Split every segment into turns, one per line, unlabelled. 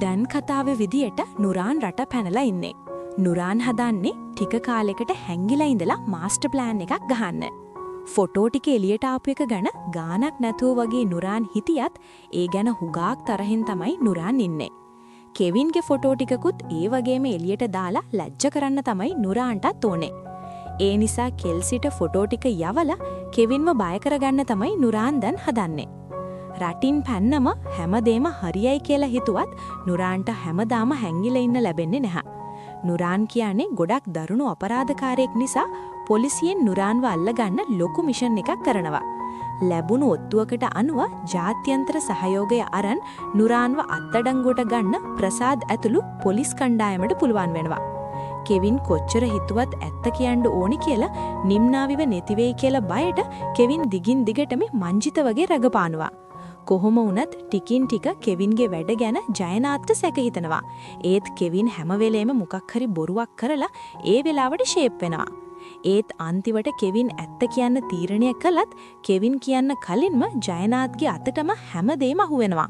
දැන් කතාවේ විදියට නුරාන් රට පැනලා ඉන්නේ. නුරාන් හදන්නේ ටික කාලෙකට හැංගිලා ඉඳලා මාස්ටර් ප්ලෑන් එකක් ගහන්න. ෆොටෝ ටික එළියට ආපු එක ගැන ගානක් නැතුව වගේ නුරාන් හිටියත්, ඒ ගැන හුඟක් තරහින් තමයි නුරාන් ඉන්නේ. කෙවින්ගේ ෆොටෝ ටිකකුත් ඒ වගේම එළියට දාලා ලැජ්ජ කරන්න තමයි නුරාන්ටත් ඕනේ. ඒ නිසා කෙල්සිට ෆොටෝ ටික යවලා කෙවින්ව බය කරගන්න තමයි නුරාන් දැන් හදන්නේ. රටින් පැන්නම හැමදේම හරියයි කියලා හිතුවත්, නුරාන්ට හැමදාම හැංගිලා ඉන්න ලැබෙන්නේ නැහැ. නුරාන් කියන්නේ ගොඩක් දරුණු අපරාධකාරයෙක් නිසා පොලිසියෙන් නුරාන්ව අල්ලගන්න ලොකු මිෂන් එකක් කරනවා. ලැබුණු ඔත්තුවකට අනුව ජාත්‍යන්තර සහයෝගය අරන් නුරාන්ව අත්අඩංගුවට ගන්න ප්‍රසාද් ඇතුළු පොලිස් කණ්ඩායමට පුළුවන් වෙනවා. කෙවින් කොච්චර හිතුවත් ඇත්ත කියන්න ඕනි කියලා, නිම්නාවිව නැති වෙයි කියලා බයට කෙවින් දිගින් දිගටම මංජිත වගේ රඟපානවා. කොහොම වුණත් ටිකින් ටික කෙවින්ගේ වැඩ ගැන ජයනාත්ට සැක හිතෙනවා. ඒත් කෙවින් හැම වෙලේම මොකක් හරි බොරුවක් කරලා ඒ වෙලාවට ෂේප් වෙනවා. ඒත් අන්තිමට කෙවින් ඇත්ත කියන්න තීරණය කළත්, කෙවින් කියන්න කලින්ම ජයනාත්ගේ අතටම හැමදේම අහුවෙනවා.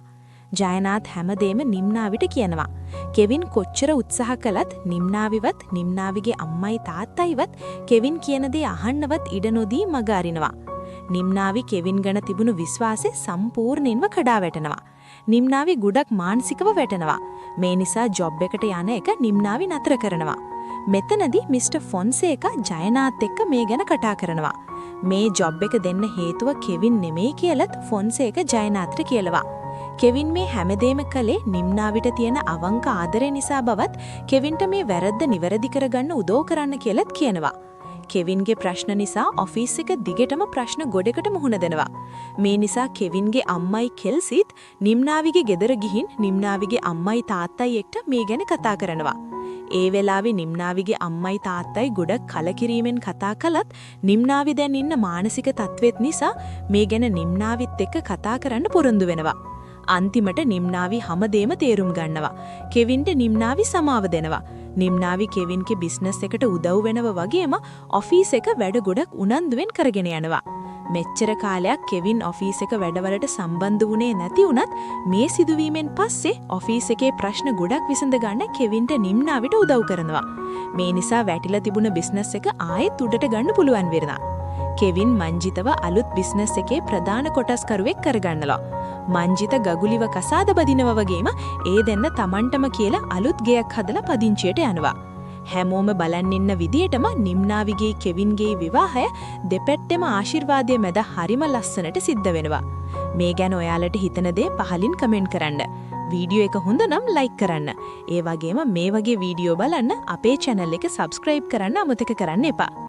ජයනාත් හැමදේම නිම්නාවිට කියනවා. කෙවින් කොච්චර උත්සාහ කළත් නිම්නාවිවත් නිම්නාවිගේ අම්මයි තාත්තයිවත් කෙවින් කියන දේ අහන්නවත් ඉඩ නොදී මග අරිනවා. නිම්නාවි කෙවින් ගැන තිබුණු විශ්වාසය සම්පූර්ණයෙන්ම කඩා වැටෙනවා. නිම්නාවි ගොඩක් මානසිකව වැටෙනවා. මේ නිසා ජොබ් එකට යන එක නිම්නාවි නතර කරනවා. මෙතනදී මිස්ටර් ෆොන්සේකා ජයනාත් එක්ක මේ ගැන කතා කරනවා. මේ ජොබ් එක දෙන්න හේතුව කෙවින් නෙමෙයි කියලත් ෆොන්සේකා ජයනාත්ට කියනවා. කෙවින් මේ හැමදේම කළේ නිම්නාවිට තියෙන අවංක ආදරය නිසා බවත්, කෙවින්ට මේ වැරද්ද නිවැරදි කරගන්න උදව් කරන්න කියලත් කියනවා. කෙවින්ගේ ප්‍රශ්න නිසා ඔෆිස් එක දිගටම ප්‍රශ්න ගොඩකට මුහුණ දෙනවා. මේ නිසා කෙවින්ගේ අම්මයි කෙල්සිත් නිම්නාවිගේ ගෙදර ගිහින් නිම්නාවිගේ අම්මයි තාත්තයි එක්ක මේ ගැන කතා කරනවා. ඒ වෙලාවේ නිම්නාවිගේ අම්මයි තාත්තයි ගොඩක් කලකිරීමෙන් කතා කළත්, නිම්නාවි දැන් ඉන්න මානසික තත්ත්වෙත් නිසා මේ ගැන නිම්නාවිත් එක්ක කතා කරන්න පොරොන්දු වෙනවා. අන්තිමට නිම්නාවි හැමදේම තේරුම් ගන්නවා. කෙවින්ට නිම්නාවි සමාව දෙනවා. නිම්නාවි කෙවින්ගේ බිස්නස් එකට උදව් වෙනව වගේම ඔෆිස් එක වැඩ ගොඩක් උනන්දුවෙන් කරගෙන යනවා. මෙච්චර කාලයක් කෙවින් ඔෆිස් එක වැඩවලට සම්බන්ධ වුණේ නැති වුණත්, මේ සිදුවීමෙන් පස්සේ ඔෆිස් එකේ ප්‍රශ්න ගොඩක් විසඳ ගන්න කෙවින්ට නිම්නාවිට උදව් කරනවා. මේ නිසා වැටිලා තිබුණ බිස්නස් එක ආයෙත් උඩට ගන්න පුළුවන් වෙනවා. කෙවින් මංජිතව අලුත් බිස්නස් එකේ ප්‍රධාන කොටස්කරුවෙක් කරගන්නවා. මංජිත ගගුලිව කසාද බදිනවා වගේම ඒ දෙන්න තමන්ටම කියලා අලුත් ගෙයක් හදලා පදිංචියට යනවා. හැමෝම බලන් ඉන්න විදියටම නිම්නාවිගේ කෙවින්ගේ විවාහය දෙපැත්තෙම ආශිර්වාදය මැද හරිම ලස්සනට සිද්ධ වෙනවා. මේ ගැන ඔයාලට හිතන දේ පහලින් කමෙන්ට් කරන්න. වීඩියෝ එක හොඳ නම් ලයික් කරන්න. ඒ වගේම මේ වගේ වීඩියෝ බලන්න අපේ channel එක subscribe කරන්න අමතක කරන්න එපා.